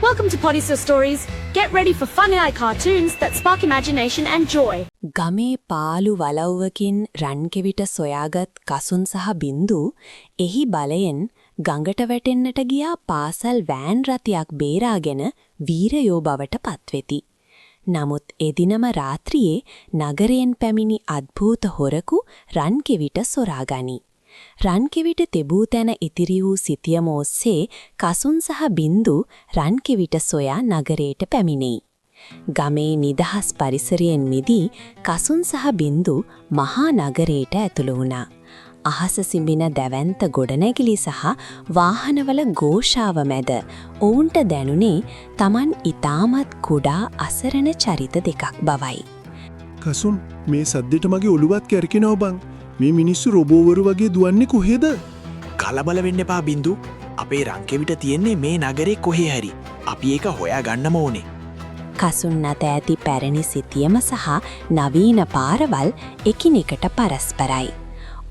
Welcome to Podisa Stories. Get ready for fun AI cartoons that spark imagination and joy. ගමේ පාළු වලව්වකින් රන්කෙවිට සොයාගත් කසුන් සහ බින්දු එහි බලයෙන් ගඟට වැටෙන්නට ගියා පාසල් වෑන් රථයක් බේරාගෙන වීරයෝ බවට පත්වෙති. නමුත් එදිනම රාත්‍රියේ නගරයෙන් පැමිණි අද්භූත හොරකු රන්කෙවිට සොරා ගනී. රන්කෙවිට තිබූ තැන ඉතිරි වූ සිතියම ඔස්සේ කසුන් සහ බින්දු රන්කෙවිට සොයා නගරයට පැමිණෙයි. ගමේ නිදහස් පරිසරයෙන් මිදී කසුන් සහ බින්දු මහා නගරයට ඇතුළු වුණා. අහස සිඹින දැවැන්ත ගොඩනැගිලි සහ වාහනවල ඝෝෂාව මැද ඔවුන්ට දැනුනේ තමන් ඉතාමත් කුඩා අසරණ චරිත දෙකක් බවයි. කසුන්, මේ සද්දෙට මගේ ඔළුවත් කැරකෙනවා බං. මේ මිනිස්සු රොබෝවරු වගේ දුවන්නේ කොහෙද? කලබල වෙන්න එපා බින්දු. අපේ රංකෙවිට තියෙන්නේ මේ නගරේ කොහේ හරි. අපි ඒක හොයා ගන්නම ඕනේ. කසුන් අත ඇති පැරණි සිතියම සහ නවීන පාරවල් එකිනෙකට පරස්පරයි.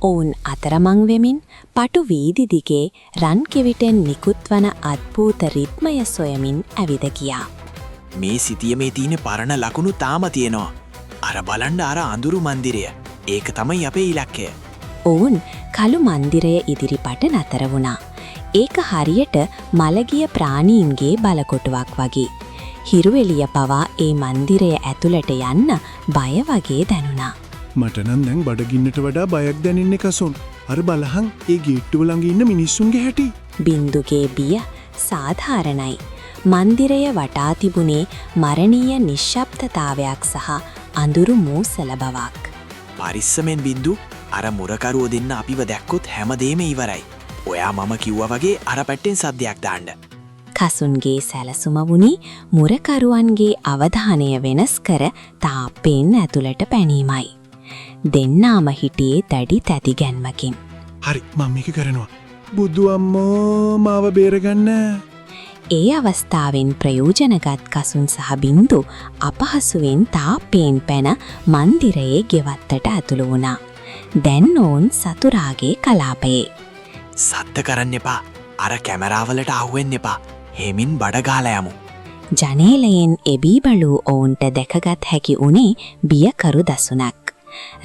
ඔවුන් අතරමං වෙමින් පටු වීදි දිගේ රන් කෙවිටෙන් නිකුත්වන අද්භූත රිද්මය සොයමින් ඇවිද ගියා. මේ සිතියමේ තියෙන පරණ ලකුණු තාම තියෙනවා. අර බලන්න අර අඳුරු මන්දිරය. ඒක තමයි අපේ ඉලක්කය. ඔවුන් කළු මන්දිරය ඉදිරිපට නතර වුණා. ඒක හරියට මළගිය ප්‍රාණීන්ගේ බලකොටුවක් වගේ. හිරු එළිය පවා ඒ මන්දිරය ඇතුළට යන්න බය වගේ දැනුණා. මට නම් දැන් බඩගින්නට වඩා බයක් දැනෙන්නේ කසුන්. අර බලහන් ඒ ගේට්ටුව ළඟ ඉන්න මිනිස්සුන්ගේ හැටි. බින්දුගේ බිය සාධාරණයි. මන්දිරය වටා තිබුණේ මරණීය නිශ්ශබ්දතාවයක් සහ අඳුරු මූසල බවක්. පරිස්සමෙන් බින්දු, අර මුරකරුවෝ දෙන්න අපිව දැක්කොත් හැමදේම ඉවරයි. ඔයා මම කිව්වා වගේ අර පැත්තෙන් සද්දයක් දාන්න. කසුන්ගේ සැලසුම වුණේ මුරකරුවන්ගේ අවධානය වෙනස් කර තාප්පයෙන් ඇතුළට පැනීමයි. දෙන්නාම හිටියේ දැඩි තැති ගැන්මකින්. හරි, මම මේක කරනවා. බුදු අම්මෝ, මාව බේරගන්න. ඒ අවස්ථාවෙන් ප්‍රයෝජනගත් කසුන් සහ බින්දු අපහසුවෙන් තාප්පයෙන් පැන මන්දිරයේ ගෙවත්තට ඇතුළු වුණා. දැන් ඔවුන් සතුරාගේ කලාපයේ. සද්ද කරන්න එපා. අර කැමරාවලට අහුවෙන්න එපා. හෙමින් බඩ ගාලා යමු. ජනේලයෙන් එබී බලූ ඔවුන්ට දැකගත් හැකි වුණේ බියකරු දසුනක්.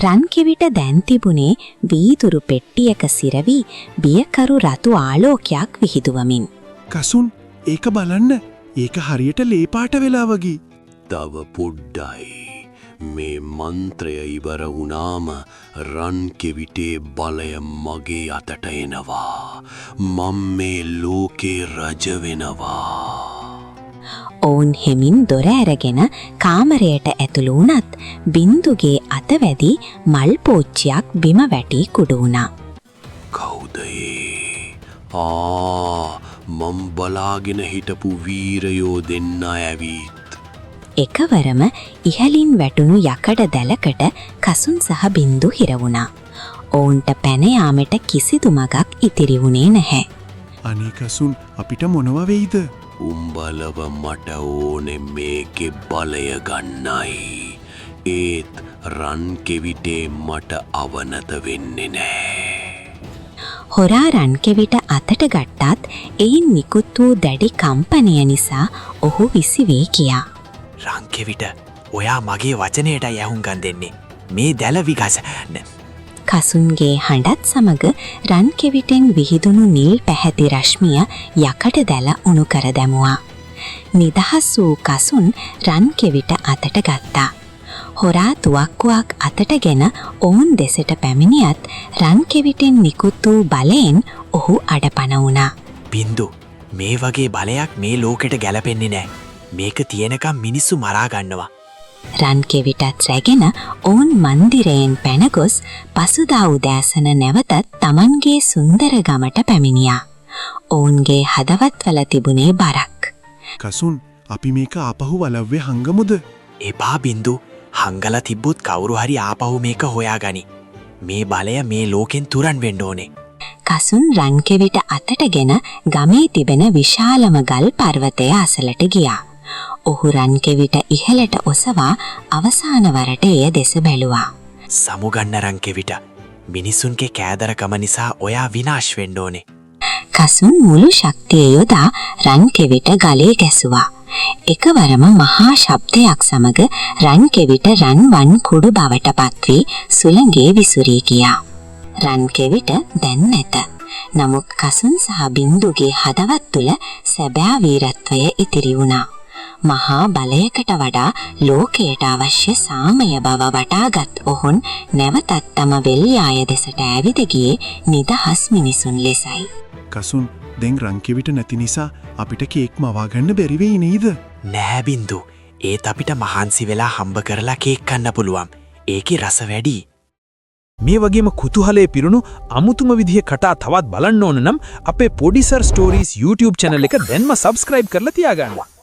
රන් කෙවිට දැන් තිබුණේ වීදුරු පෙට්ටියක සිරවී බියකරු රතු ආලෝකයක් විහිදුවමින්. කසුන්, ඒක බලන්න. ඒක හරියට ලේ පාට වෙලා වගේ. තව පොඩ්ඩයි. මේ මන්ත්‍රය ඉවර වුණාම රන් කෙවිටේ බලය මගේ අතට එනවා. මම මේ ලෝකේ රජ වෙනවා. ඔවුන් හෙමින් දොර ඇරගෙන කාමරයට ඇතුළු වුණත් බින්දුගේ අත වැදී මල් පෝච්චියක් බිම වැටී කුඩු වුණා. කවුද ඒ? ආ, මම් බලාගෙන හිටපු වීරයෝ දෙන්න ඇවිත්. එකවරම ඉහළින් වැටුණු යකඩ දැලකට කසුන් සහ බින්දු හිර වුණා. ඔවුන්ට පැන යාමට කිසිදු මගක් ඉතිරි වුණේ නැහැ. අනේ කසුන්, අපිට මොනවා වෙයිද? උඹලව මට ඕනෙ මේකෙ බලය ගන්නයි. ඒත් රන් කෙවිටේ මට අවනත වෙන්නේ නෑ. හොරා රන් කෙවිට අතට ගත්තත් එයින් නිකුත් වූ දැඩි කම්පනය නිසා ඔහු විසි වී ගියා. රංකෙවිට, ඔයා මගේ වචනයටයි ඇහුම්කන් දෙන්නේ. මේ දැල විගස කසුන්ගේ හඬත් සමග රන් කෙවිටෙන් විහිදුණු නිල් පැහැති රශ්මිය යකඩ දැල උණු කර දැමුවා. නිදහස් වූ කසුන් රන් කෙවිට අතට ගත්තා. හොරා තුවක්කුවක් අතටගෙන ඔවුන් දෙසට පැමිණියත් රන් කෙවිටෙන් නිකුත් වූ බලයෙන් ඔහු අඩපණ වුණා. බින්දු, මේ වගේ බලයක් මේ ලෝකෙට ගැලපෙන්නේ නෑ. මේක තියෙනකම් මිනිස්සු මරා ගන්නවා. රන් කෙවිටත් රැගෙන ඔවුන් මන්දිරයෙන් පැන ගොස් පසුදා උදෑසන නැවතත් තමන්ගේ සුන්දර ගමට පැමිණියා. ඔවුන්ගේ හදවත්වල තිබුණේ බරක්. කසුන්, අපි මේක ආපහු වලව්වේ හංගමුද? එපා බින්දු, හංගලා තිබ්බොත් කවුරු හරි ආපහු මේක හොයාගනි. මේ බලය මේ ලෝකෙන් තුරන් වෙන්න ඕනේ. කසුන් රන් කෙවිට අතටගෙන ගමේ තිබෙන විශාලම ගල් පර්වතය අසලට ගියා. ඔහු රන් කෙවිට ඉහළට ඔසවා අවසාන වරට එය දෙස බැලුවා. සමුගන්න රංකෙවිට. මිනිසුන්ගේ කෑදරකම නිසා ඔයා විනාශ වෙන්න ඕනේ. කසුන් මුළු ශක්තිය යොදා රන් කෙවිට ගලේ ගැසුවා. එකවරම මහා ශබ්දයක් සමග රන් කෙවිට රන් වන් කුඩු බවට පත්වී සුළඟේ විසුරී ගියා. රන් කෙවිට දැන් නැත. නමුත් කසුන් සහ බින්දුගේ හදවත් තුළ සැබෑ වීරත්වය ඉතිරි වුණා. මහා බලයකට වඩා ලෝකයට අවශ්‍ය සාමය බව වටාගත් ඔවුන් නැවතත් තම වෙල්යාය දෙසට ඇවිද ගියේ නිදහස් මිනිසුන් ලෙසයි. කසුන්, දැන් රන් කෙවිට නැති නිසා අපිට කේක් මවා ගන්න බැරි වෙයි නේද? නෑ බින්දු. ඒත් අපිට මහන්සි වෙලා හම්බ කරලා කේක් කන්න පුළුවන්. ඒකේ රස වැඩි. මේ වගේම කුතුහලයේ පිරුණු අමුතුම විදිහේ කතා තවත් බලන්න ඕන නම් අපේ පොඩිසර් ස්ටෝරීස් YouTube channel එක දැන්ම subscribe කරලා තියාගන්න.